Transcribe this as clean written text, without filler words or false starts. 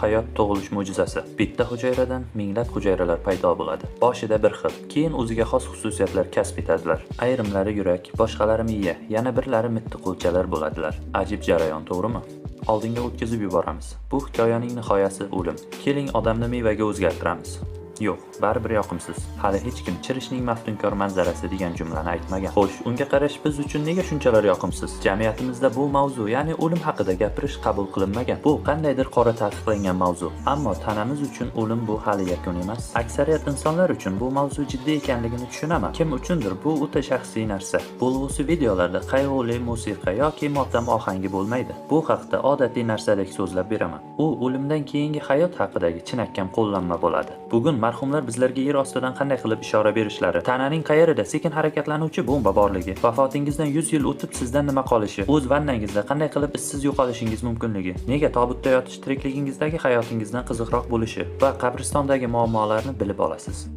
hayot tug'ilish mo'jizasi. Bitta hujayradan minglab hujayralar paydo bo'ladi. Boshida bir xil, keyin o'ziga xos xususiyatlar kasb etadilar. Ayrimlari yurak, boshqalari miya, yana birlari mitti qo'lchalar bo'ladilar. Ajib jarayon, to'g'rimi? Oldinga o'tkazib yuboramiz. Bu hikoyaning nihoyasi o'lim. Keling, odamni mevaga o'zgartiramiz. Yo'q, baribir yoqimsiz. Hali hech kim chirishning maftunkor manzarasi degan jumlani aytmagan. Xo'sh, unga qarash biz uchun nega shunchalar yoqimsiz? Jamiyatimizda bu mavzu, ya'ni o'lim haqida gapirish qabul qilinmagan. Bu qandaydir qora taqiqlangan mavzu. Ammo tanamiz uchun o'lim bu hali yakun emas. Aksariyat insonlar uchun bu mavzu jiddiy ekanligini tushunaman. Kim uchundir bu o'ta shaxsiy narsa. Bo'lg'usi videolarda qayg'uli musiqa yoki motam ohangi bo'lmaydi. Bu haqda odatiy narsadek so'zlab beraman. U o'limdan keyingi hayot haqidagi chinakam qo'llanma bo'ladi. Bugun marhumlar bizlarga yer ostidan qanday qilib ishora berishlari, tananing qayerida sekin harakatlanuvchi bomba borligi, vafotingizdan 100 yil o'tib sizdan nima qolishi, o'z vannangizda qanday qilib izsiz yo'qolishingiz mumkinligi, nega tobutda yotish tirikligingizdagi hayotingizdan qiziqroq bo'lishi va qabristondagi muammolarni bilib olasiz.